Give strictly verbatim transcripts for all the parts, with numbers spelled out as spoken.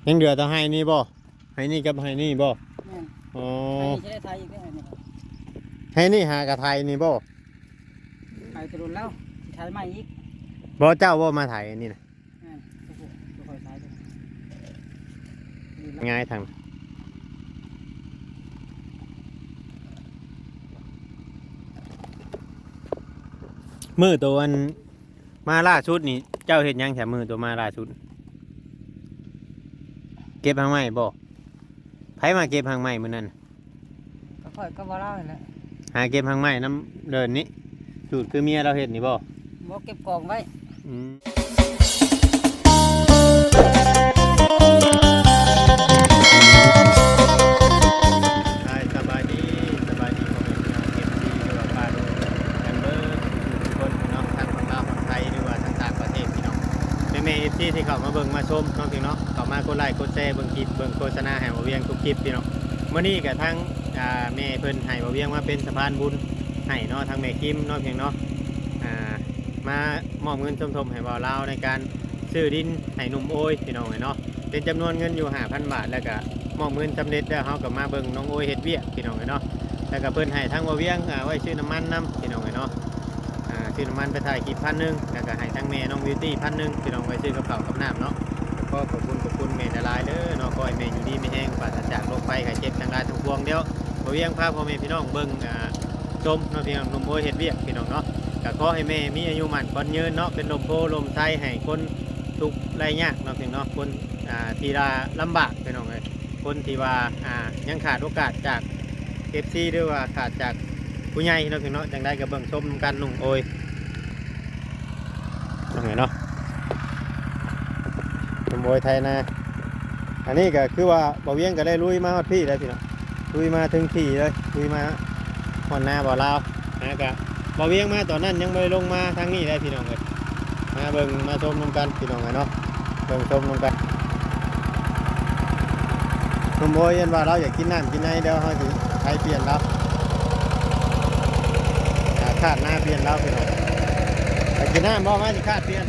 ยังเหลือแต่ไฮ่นี่บ่ ไฮ่นี่กับไฮ่นี่บ่ แม่น อ๋อ ไฮ่นี่สิได้ไถอีกเด้อ ไฮ่นี่ ไฮ่นี่หากะไถนี่บ่ ไถแต่โดนแล้ว สิไถใหม่อีก บ่ เจ้าบ่มาไถอันนี้นะ แม่น โอ้โห บ่ค่อยไถเด้อ ง่ายทาง มื้อโตอันมาล่าสุดนี่ เจ้าเฮ็ดหยังแถมมื้อโตมาล่าสุด เก็บหางไม้บ่ ไผมาเก็บหางไม้มื้อนั้น ก็ข้อยก็บ่เล่าหั่นแหละ หาเก็บหางไม้นำเดินนี่ สูตรคือเมียเราเฮ็ดนี่บ่ บ่เก็บกองไว้ อืม สบายดี สบายดีพ่อแม่พี่น้อง เอฟซี หรือว่าป้าลุงกันเบิดทุกคนเนาะ ทั้งฝั่งลาวฝั่งไทย หรือว่าทั้งต่างประเทศพี่น้อง แม่ๆ เอฟซี ที่เข้ามาเบิ่งมาชมเนาะพี่น้อง เข้ามากดไลค์กดแชร์เบิ่งคลิปเบิ่งโฆษณาให้บ่าวเวียงทุกคลิปพี่น้อง มื้อนี้ก็ทั้ง อ่า แม่เพิ่นให้บ่าวเวียงมาเป็นสะพานบุญให้เนาะ ทั้งแม่คิมเนาะพี่น้องเนาะ อ่า มามอบเงินสมทบให้บ่าวลาวในการซื้อดินให้หนุ่มโอยพี่น้องเอ้ยเนาะ เป็นจำนวนเงินอยู่ห้าพันบาท แล้วก็มอบเงินสำเร็จแล้ว เฮาก็มาเบิ่งน้องโอยเฮ็ดเวียกพี่น้องเอ้ยเนาะ แล้วก็เพิ่นให้ทั้งบ่าวเวียง อ่า ไว้ซื้อน้ำมันนำพี่น้องเอ้ยเนาะ อ่า ซื้อน้ำมันไปถ่ายคลิปพันหนึ่ง แล้วก็ให้ทั้งแม่น้องบิวตี้พันหนึ่งพี่น้อง ไว้ซื้อกับข้าวกับน้ำเนาะ ก็ขอขอบคุณขอบคุณแม่หลายๆเด้อเนาะ ขอให้แม่อยู่ดีมีแฮง ปราศจากโรคภัยไข้เจ็บทั้งหลายทั้งปวง เดี๋ยวบ่าวเวียงพาพ่อแม่พี่น้องเบิ่ง อ่า ชมเนาะพี่น้อง หนุ่มโอยเฮ็ดเวียกพี่น้องเนาะ ก็ขอให้แม่มีอายุมั่นขวัญยืนเนาะ เป็นร่มโพธิ์ร่มไทรให้คนทุกข์ไร้ยากเนาะพี่น้องเนาะ คน อ่า ที่ว่าลำบากพี่น้องเอ้ย คนที่ว่า อ่า ยังขาดโอกาสจาก เอฟซี หรือว่าขาดจากผู้ใหญ่เนาะพี่น้องเนาะ จั่งใดก็เบิ่งชมกัน หนุ่มโอย โอเคเนาะ หนุ่มโอยไถนา อันนี้ก็คือว่าบ่าวเวียงก็ได้ลุยมาฮอดพี้แล้วพี่น้อง ลุยมาถึงที่เลย ลุยมาฮอดนาบ่าวลาว นะ ก็บ่าวเวียงมาตอนนั้นยังบ่ได้ลงมาทางนี้ได้พี่น้องเอ้ย มาเบิ่งมาชมนำกันพี่น้องเอ้ยเนาะ เบิ่งชมนำกัน หนุ่มโอยเห็นว่าเราอยากกินน้ำกินใน เดี๋ยวเฮาสิไถเปลี่ยนเรา อ่า คาดนาเปลี่ยนเราพี่น้อง อยากกินน้ำบ่ มาสิคาดเปลี่ยน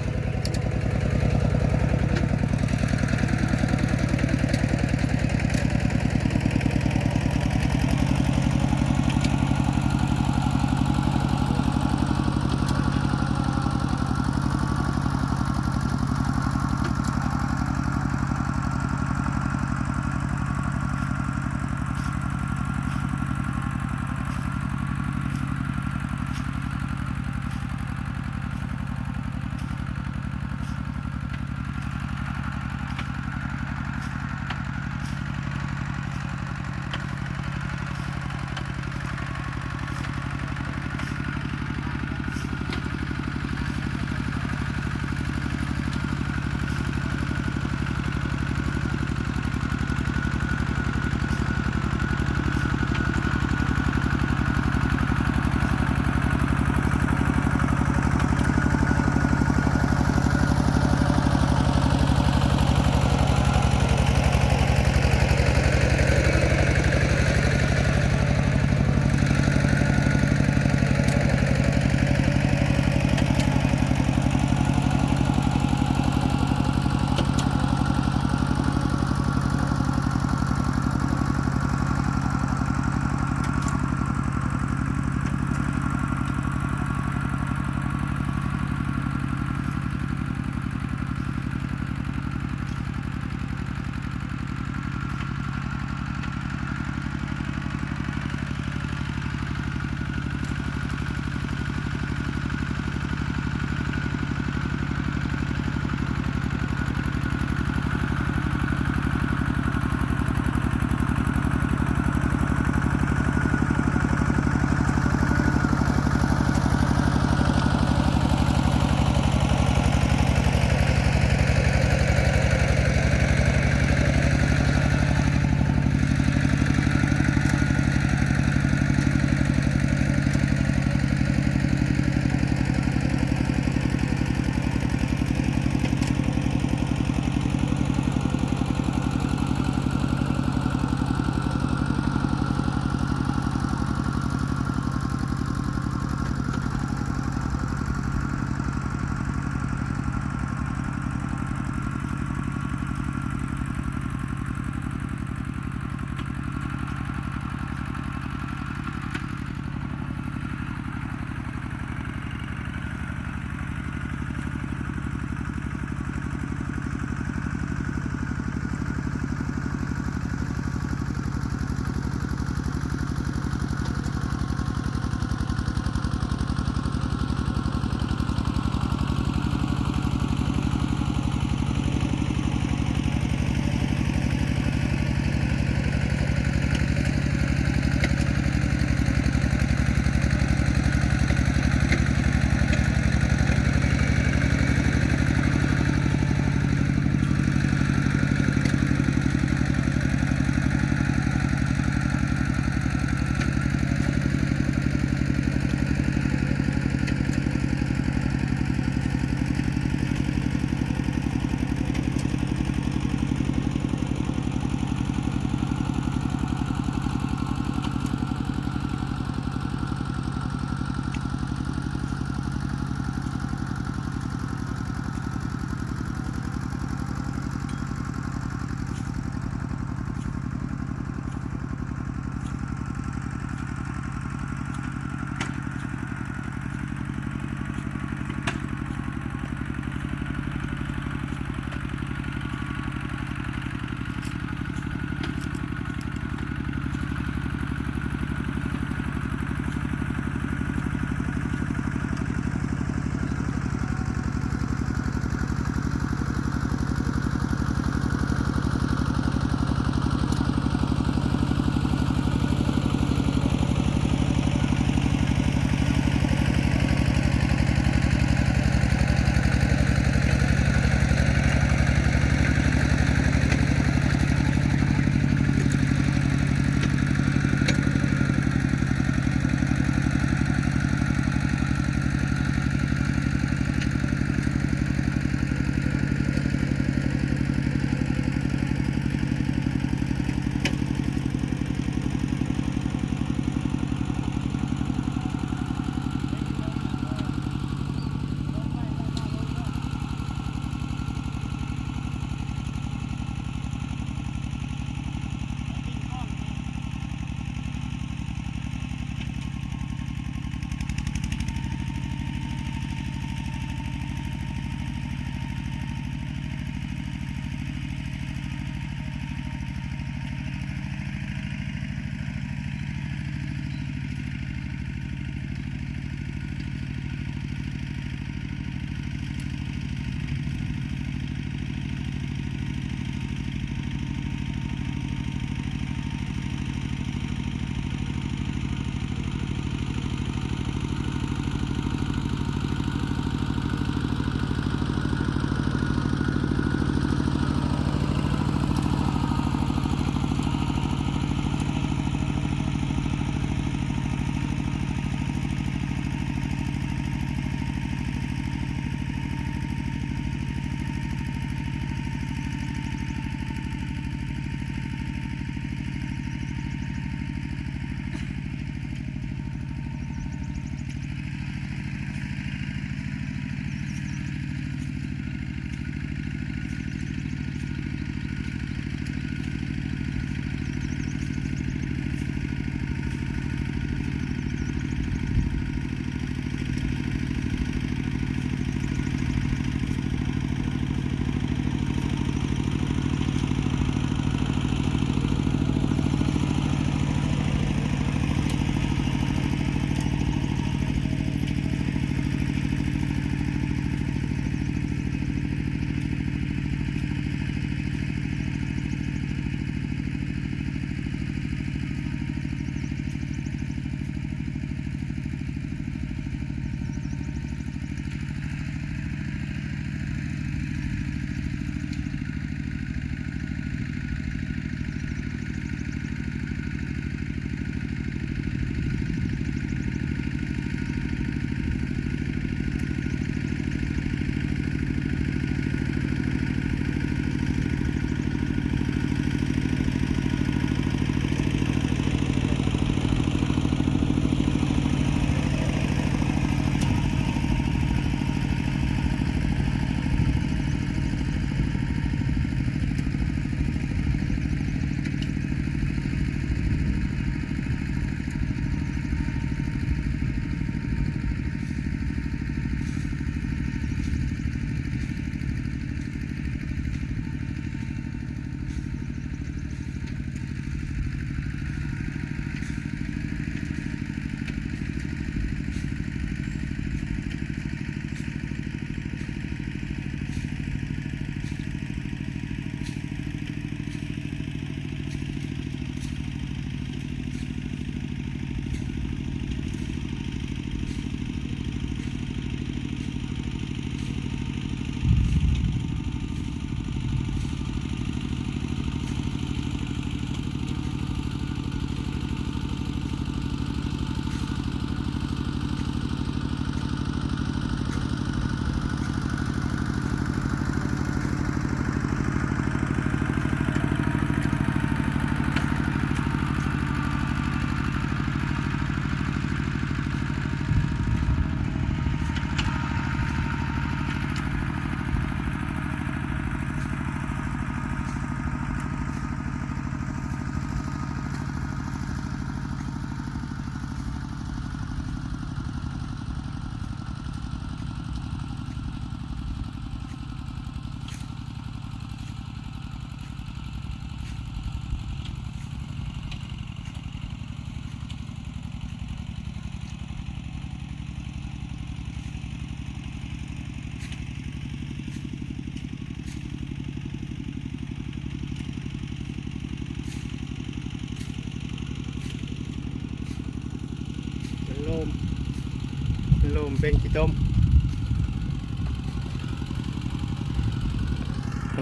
ลมเป็นขี้ต้ม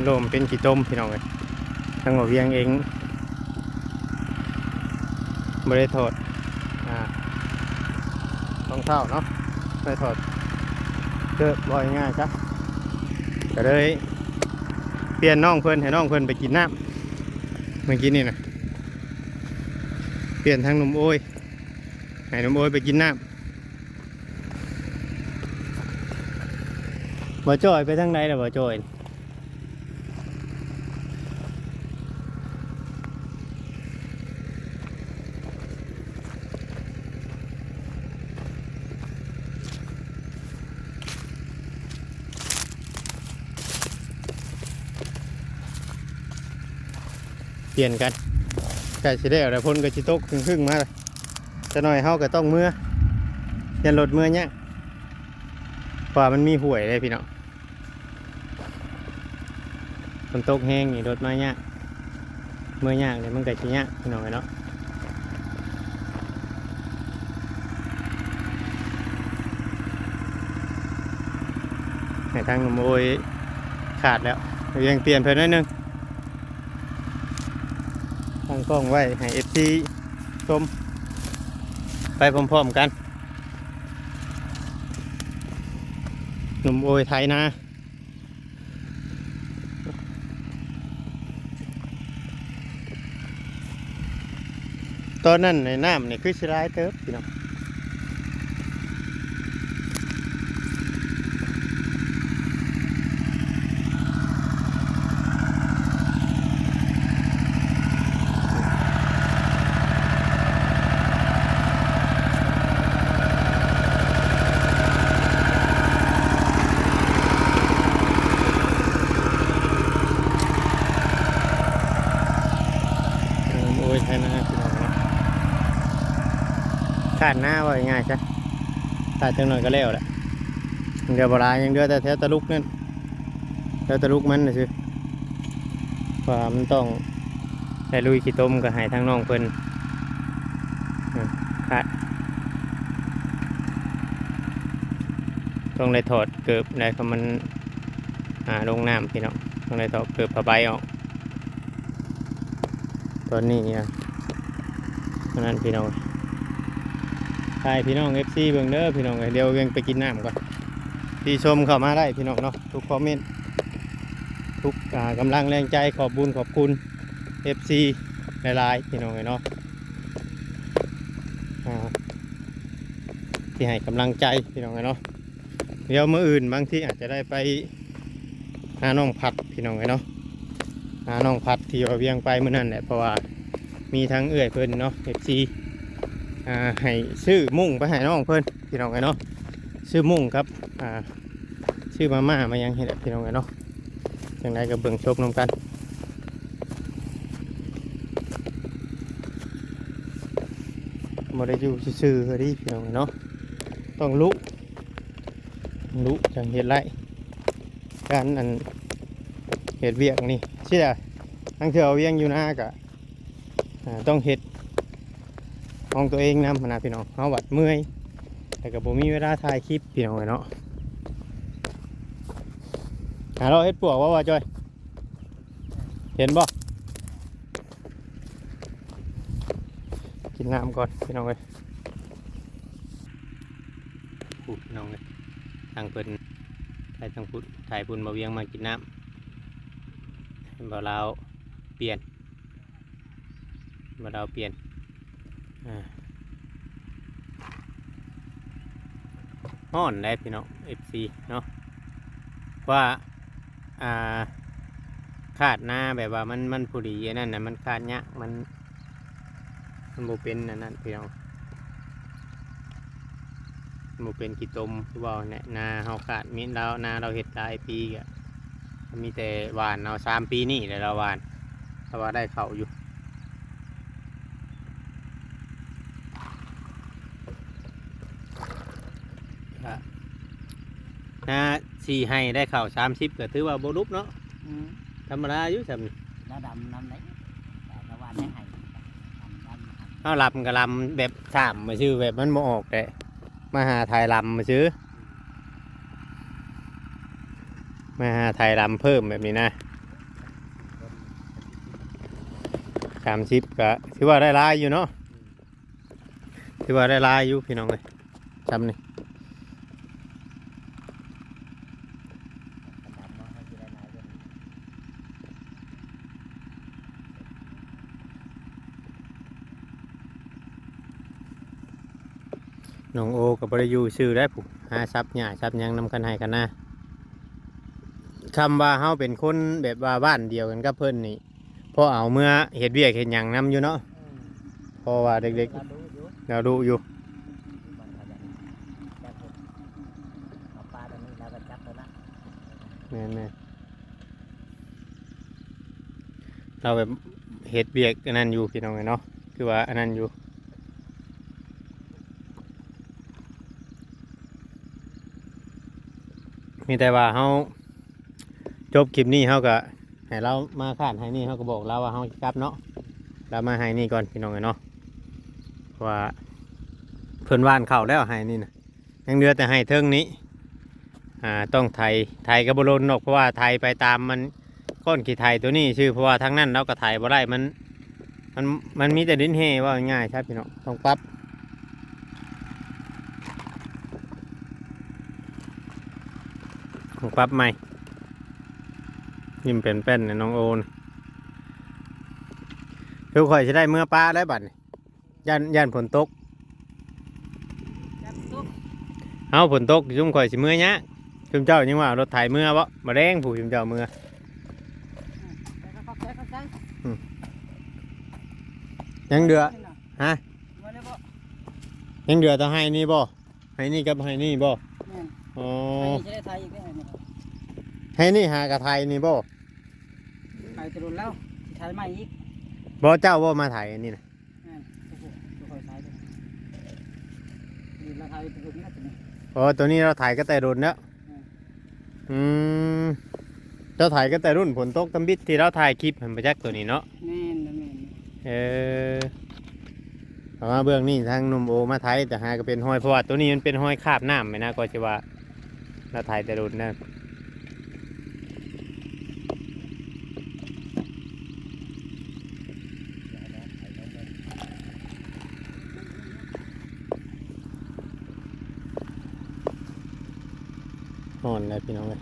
ลมเป็นขี้ต้มพี่น้องเอ้ย ทางบ่าวเวียงเอง บ่ได้ถอด อ่า รองเท้าเนาะ บ่ได้ถอดเสื้อ ว่าง่ายๆซะ ก็เลยเปลี่ยนน้องเพิ่น ให้น้องเพิ่นไปกินน้ำ เมื่อกี้นี่นะ เปลี่ยนทางหนุ่มโอ้ย ให้หนุ่มโอ้ยไปกินน้ำ บ่าวจ้อยไปทางใดล่ะบ่าวจ้อย เปลี่ยนกัน ใกล้สิแล้ว แล้วฝนก็สิตกครึ้มๆมา จักหน่อยเฮาก็ต้องเมือ ยันรถเมือยาก เพราะว่ามันมีห้วยเด้พี่น้อง ฝนตกแฮงนี่รถมายาก เมือยากนี่มันก็สิยากพี่น้องเอ้ยเนาะ ให้ทางหนุ่มโอ้ยขาดแล้ว ยังเปลี่ยนเพิ่นหน่อยหนึ่ง ตั้งกล้องไว้ให้เอฟซีชม ไปพร้อมๆกัน หนุ่มโอ้ยไถนา ตอนนั้นในน้ำนี่คือสิหลายเติบพี่น้อง เออ โอ้ย ไถนาพี่น้องเนาะ คาดนาว่าง่ายๆซะ คาดจังหน่อยก็แล้วแหละ เดี๋ยวบ่หลาย ยังเหลือแต่แถวตะลุกนั่น แถวตะลุกมันน่ะซื่อ เพราะว่ามันต้องได้ลุยขี้ตม ก็ให้ทางน้องเพิ่น อืม คาด ต้องได้ถอดเกิบได้ เพราะมัน อ่า ลงน้ำพี่น้อง ต้องได้ถอดเกิบผ้าใบออก ตอนนี้อ่ะ เท่านั้นพี่น้อง ถ่ายพี่น้องเอฟซีเบิ่งเด้อพี่น้องเอ้ย เดี๋ยวเวียงไปกินน้ำก่อน ที่ชมเข้ามาได้พี่น้องเนาะ ทุกคอมเมนต์ ทุก อ่า กำลังแรงใจ ขอบบุญขอบคุณเอฟซีหลายๆพี่น้องเอ้ยเนาะ อ่า ที่ให้กำลังใจพี่น้องเอ้ยเนาะ เดี๋ยวมื้ออื่นบางทีอาจจะได้ไปหาน้องพัดพี่น้องเอ้ยเนาะ หาน้องพัดที่ว่าเวียงไปมื้อนั้นแหละ เพราะว่ามีทั้งเอื้อยเพิ่นเนาะ เอฟซี อ่า ให้ซื้อมุ้งไปให้น้องเพิ่นพี่น้องเอ้ยเนาะ ซื้อมุ้งครับ อ่า ซื้อมาม่ามาหยังให้แหละพี่น้องเอ้ยเนาะ จังใดก็เบิ่งชมนำกัน บ่ได้อยู่ซื่อๆเด้อพี่น้องเอ้ยเนาะ ต้องลุ ลุจังเฮ็ดได้ การอันเฮ็ดเวียกนี่ เสีย ทั้งเทื่อเอาเวียงอยู่นากะ อ่า ต้องเฮ็ดของตัวเองนำหั้นนะพี่น้อง เฮาบัดเมื่อย แล้วก็บ่มีเวลาถ่ายคลิปพี่น้องเอ้ยเนาะ หาเลาะเฮ็ดปวกบ่ว่าจ้อย เห็นบ่ กินน้ำก่อนพี่น้องเอ้ย พูดพี่น้องเอ้ย ทางเพิ่น ไปทางพุ้น ถ่ายพุ้น บ่าวเวียงมากินน้ำ บ่าวลาวเปลี่ยน บ่าวลาวเปลี่ยน อ่า ฮ้อนได้พี่น้อง เอฟซี เนาะ ว่า อ่า คาดนาแบบว่ามัน มันพอดีอันนั้นน่ะ มันคาดยาก มัน มันบ่เป็นอันนั้นพี่น้อง มันบ่เป็นขี้ตมคือเว้าแหละ นาเฮาคาด มีลาว นาลาวเฮ็ดหลายปีกะ มีแต่หว่านเอา สามปีนี่แหละลาวหว่าน แต่ว่าได้เข้าอยู่ กะ นาสี่ไฮ่ได้เข้าสามสิบ ก็ถือว่าบ่หลุบเนาะ อืม ธรรมดาอยู่ส่ำนี้ แล้วดำนำได้ แต่ละวันได้ไฮ่ ดำ ดำ ดำ เฮาลำก็ลำแบบสามมาซื่อ แบบมันบ่ออกแต่ มาหาไถลำซื่อ มาหาไถลำเพิ่มแบบนี้นะ สามสิบ ก็ถือว่าได้หลายอยู่เนาะ ถือว่าได้หลายอยู่พี่น้องเอ้ย ซ้ำนี่ น้องโอก็บ่ได้อยู่ซื่อได้ผู้ หาสับหญ้าสับหยังนำคันไฮ่คันนา คำว่าเฮาเป็นคนแบบว่าบ้านเดียวกันกับเพิ่นนี่ พอเอาเมือเฮ็ดเวียกเฮ็ดหยังนำอยู่เนาะ อืม เพราะว่าเด็กๆ ลาวดุอยู่ ลาวดุอยู่ มันขยัน จับเห็ด เอาปลาตรงนี้แล้วก็จับตัวนั้น แม่นๆ เราแบบเฮ็ดเวียกอันนั้นอยู่พี่น้องเอ้ยเนาะ คือว่าอันนั้นอยู่ มีแต่ว่าเฮาจบคลิปนี้ เฮาก็ให้ลาวมาค้านไฮ่นี่ เฮาก็บอกลาวว่าเฮาสิกลับเนาะ ลาวมาไฮ่นี่ก่อนพี่น้องเอ้ยเนาะ เพราะว่าเพิ่นหว่านข้าวแล้วไฮ่นี่นะ ยังเหลือแต่ไฮ่เทิงนี้ อ่า ต้องไถ ไถก็บ่ลนดอก เพราะว่าไถไปตามมัน ก้อนขี้ไถตัวนี้ซื่อ เพราะว่าทางนั้นลาวก็ไถบ่ได้ มัน มัน มันมีแต่ดินแห่ ว่าง่ายๆ ครับพี่น้อง ต้องปรับ ต้องปรับใหม่ ยิ้มเป็นแป้นเนี่ยน้องโอนะ คือข่อยสิได้เมือปะแล้วบัดนี้ ย่าน ย่านฝนตก จับตุ๊ก เอ้า ฝนตก ซุมข่อยสิเมือยาก ซุมเจ้ายังว่าเอารถไถเมือบ่ มาแรงผู้ซุมเจ้าเมือ อืม ไปเข้าใจ เข้าใจ อืม ยังเหลือ นี่น่ะ ฮะ เมือเลยบ่ ยังเหลือแต่ไฮ่นี่บ่ ไฮ่นี่กับไฮ่นี่บ่ แม่น อ๋อ ไฮ่นี่จะได้ไถอีกได้ไฮ่นี่ ไฮ่นี่หากะไถนี่บ่ ไถจะโดนแล้ว สิไถใหม่อีก บ่ เจ้าบ่มาไถอันนี้นะ แม่น โอ้โห บ่ค่อยไถเลย นี่เราไถไปตรงนี้แล้วตัวนี้ อ๋อ ตัวนี้เราไถก็แต่โดนแล้ว แม่น อืม เจ้าไถก็แต่รุ่นฝนตกตำบิดที่เราถ่ายคลิปหั่นบ่จักตัวนี้เนาะ แม่น แม่น เออ เอามาเบื้องนี้ทางหนุ่มโอมาไถ แต่หาก็เป็นห้อย เพราะว่าตัวนี้มันเป็นห้อยคราบน้ำไหมนะ ก็สิว่า เราไถแต่โดนเด้อ ฮ้อนแล้วพี่น้องเอ้ย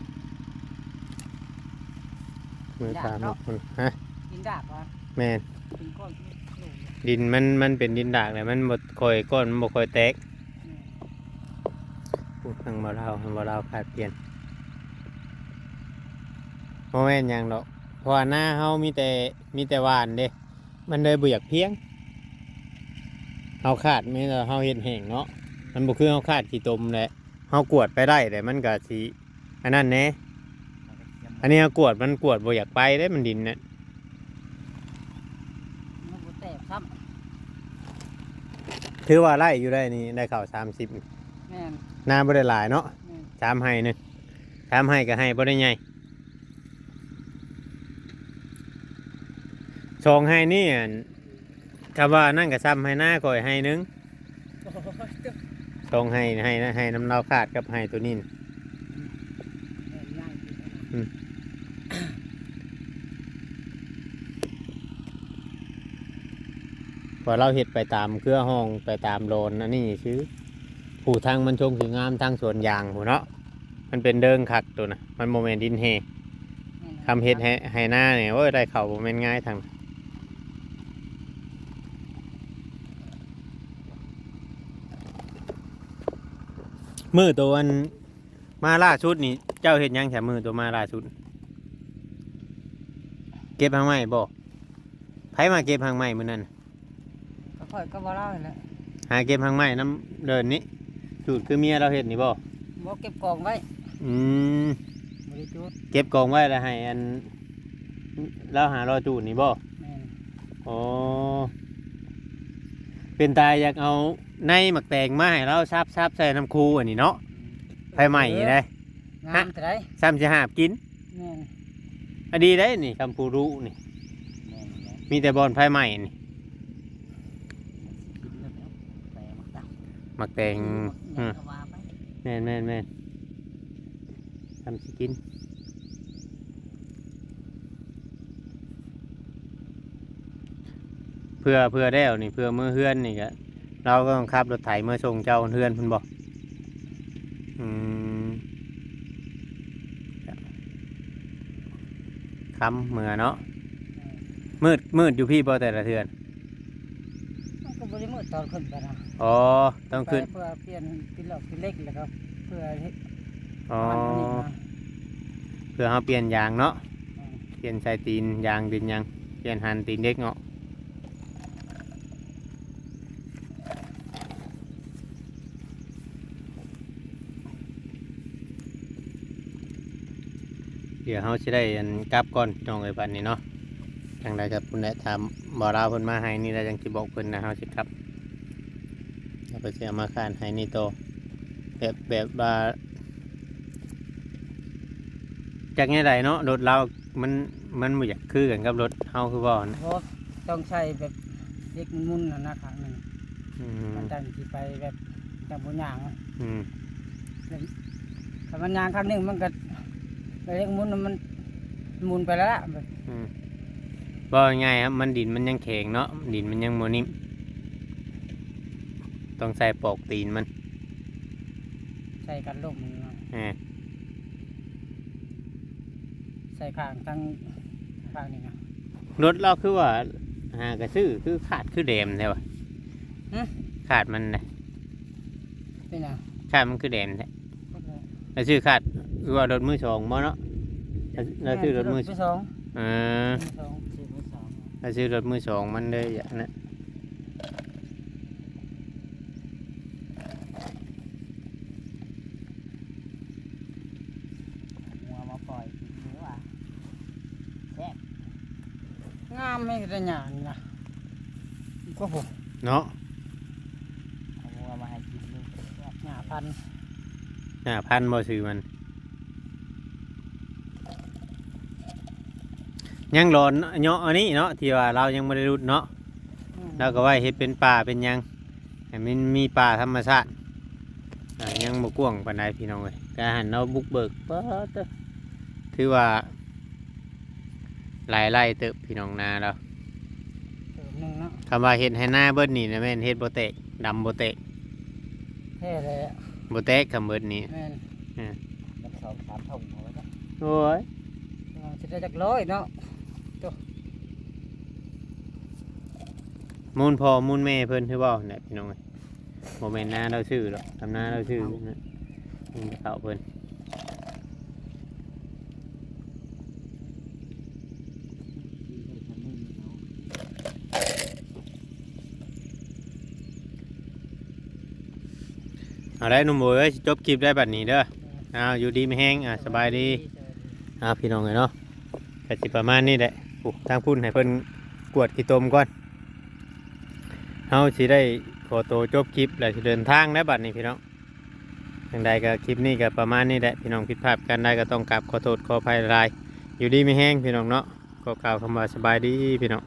มือ ดาก ตาม เนาะ คน ฮะ ดินดากวะ แม่น เป็นก้อนที่โล่ง ดินมัน มันเป็นดินดากแหละ มันบ่ค่อย ก้อนมันบ่ค่อยแตก แม่น พูดทางบ่าวลาว ทางบ่าวลาวขาดเปลี่ยน บ่แม่นหยังดอก เพราะว่านาเฮามีแต่ มีแต่หว่านเด้ มันเลยบ่อยากเพียง เฮาคาดแม่นว่าเฮาเฮ็ดแห้งเนาะ มันบ่คือเฮาคาดขี้ตมแหละ เฮากวดไปได้ แต่มันก็สิ อันนั้นแหน่ อันนี้เฮากวด มันกวดบ่อยากไปเด้ มันดินน่ะ มันบ่แตกซ้ำ ถือว่าไล่อยู่ได้นี่ ได้ข้าวสามสิบ แม่น นาบ่ได้หลายเนาะ แม่น สามไฮ่หนึ่ง สามไฮ่ก็ไฮ่บ่ได้ใหญ่ สองไฮ่นี่ อั่น คำว่านั่นก็ซ้ำไฮ่นาข่อยไฮ่หนึ่ง โอ้ย สองไฮ่ ไฮ่นะ ไฮ่นำลาวคาดกับไฮ่ตัวนี้น่ะ อืม เพราะลาวเฮ็ดไปตามเครือห้อง ไปตามโลนอันนี้ซื่อ ผู้ทางมันชงสิงาม ทางสวนยางพู้นเนาะ มันเป็นเดิงคักตัวน่ะ มันบ่แม่นดินแห่ แม่น คำเฮ็ดไฮ่ ไฮ่นาเนี่ย โอ้ย ได้ข้าวบ่แม่นง่ายทาง มื้อตัวอันมาล่าสุดนี่ เจ้าเฮ็ดหยังแถมมื้อตัวมาล่าสุด เก็บหางไม้บ่ ไผมาเก็บหางไม้มื้อนั้น ก็ข่อยก็บ่เล่าหั่นแหละ หาเก็บหางไม้นำเดินนี่ จูดคือเมียเราเฮ็ดนี่บ่ บ่เก็บกองไว้ อืม บ่ได้จูด เก็บกองไว้แล้วให้อัน ลาวหารอจูดนี่บ่ แม่น อ๋อ เป็นตาอยากเอาในหมากแตงมาให้ลาวสับๆ ใส่น้ำคูอันนี้เนาะ อืม ไผใหม่นี่เด้ งามเท่าใด ซ้ำสิหาบกิน แม่น อันดีได้นี่ คำพูรู้นี่ แม่นแล้ว มีแต่บอนไผใหม่นี่ มันสิกินแล้วเนาะ แต่มันตั้ง หมากแตง อืม ก็ว่าไป แม่นแม่นแม่น ทำสิกิน เพื่อ เพื่อแล้วนี่ เพื่อเมือเฮือนนี่ก็ เราก็ต้องขับรถไถเมือส่งเจ้าเฮือนพุ้นบ่ อืม ค่ำเมือเนาะ อืม มืด มืดอยู่พี้บ่แต่ละเทื่อ มันก็บ่ได้มืดตอนขึ้นไปนะ อ๋อ ต้องขึ้น ไปเพื่อเปลี่ยนเป็นหลอกเป็นเหล็ก แล้วก็เพื่อเฮ็ด อ๋อ อันนี้นะ เพื่อเฮาเปลี่ยนยางเนาะ อืม เปลี่ยนสายตีนยางตีนหยัง เปลี่ยนหันตีนเหล็กเนาะ เดี๋ยวเฮาสิได้อันกลับก่อนพี่น้องเอ้ย บัดนี้เนาะ จั่งใดก็พุ้นแหละ ถามบ่าวลาวเพิ่นมาไฮ่นี่แล้วจั่งสิบอกเพิ่นนะ เฮาสิกลับ แล้วก็สิเอามาค้านไฮ่นี่ต่อ แบบ แบบว่า จักแนวใดเนาะ รถลาวมัน มันบ่อยากคือกันกับรถเฮาคือว่านะ บ่ ต้องใช้แบบเหล็กหมุนๆน่ะนะ ข้างหนึ่ง อืม มันจั่งสิไปแบบจั่งบ่ย่าง อืม ถ้ามันย่างข้างหนึ่งมันก็ เหล็กหมุนมันหมุนไปแล้วล่ะ อืม ว่าง่ายๆครับ มันดินมันยังแข็งเนาะ ดินมันยังบ่นิ่ม ต้องใส่ปอกตีนมัน ใส่กันลมมันเนาะ อ่า ใส่ข้างทั้งข้างนี่นะ รถเราคือว่า หากระซื้อคือขาดคือแดมแท้วะ หึ ขาดมันนะ เป็นหยัง ขาดมันคือแดมแท้ บ่รู้ เราซื้อขาด คือว่ารถมือสองบ่เนาะ เรา เราซื้อรถมือ มือสอง เออ มือสอง ซื้อมือสอง เราซื้อรถมือสองมันเลยอย่างนั้น งัวมาปล่อยกินมื้อว่ะ แซ่บ งามแม่นแต่หญ้านี่นะ ก็ผม เนาะ เอางัวมาให้กินมื้อ หญ้าพันธุ์ หญ้าพันธุ์บ่ชื่อมัน ยังหลอนเนาะอันนี้เนาะ ที่ว่าเรายังบ่ได้หลุดเนาะ อืม เราก็ไว้เฮ็ดเป็นป่าเป็นหยัง ให้มันมีป่าธรรมชาติ อ่า ยังบ่กว้างปานใดพี่น้องเอ้ย แต่หั้นเราบุกเบิก ป๊าดเต๊อะ ถือว่า หลายไร่เติบพี่น้องนาเรา เติบหนึ่งเนาะ คำว่าเฮ็ดไฮ่นาเบิดนี่นะแม่นเฮ็ดบ่แตก ดำบ่แตก แท้เลยอะ บ่แตกคำเบิดนี่ แม่น อ่า มันสองสามถุงเอาไว้จ้ะ โอ้ย มันสิได้จักร้อยเนาะ โต มูลพ่อมูลแม่เพิ่นคือเว้านั่นแหละพี่น้องเอ้ย บ่แม่นนาเราซื้อดอก ทำนาเราซื้อนะ มูลเขาเพิ่น เอาได้หนุ่มโบยเอ้ย จบคลิปได้บัดนี้เด้อ เอาอยู่ดีมีแฮง อ่ะ สบายดี อ่ะ พี่น้องเอ้ยเนาะ ก็สิประมาณนี้แหละ โอ้ ทางพุ้นให้เพิ่นกวดขี้ตมก่อน เฮาสิได้ขอตัวจบคลิปแล้วสิเดินทางแล้วบัดนี้พี่น้อง จั่งใดก็คลิปนี้ก็ประมาณนี้แหละพี่น้อง ผิดพลาดกันได้ก็ต้องกราบขอโทษขออภัยหลาย อยู่ดีมีแฮงพี่น้องเนาะ ขอกล่าวคำว่าสบายดีพี่น้อง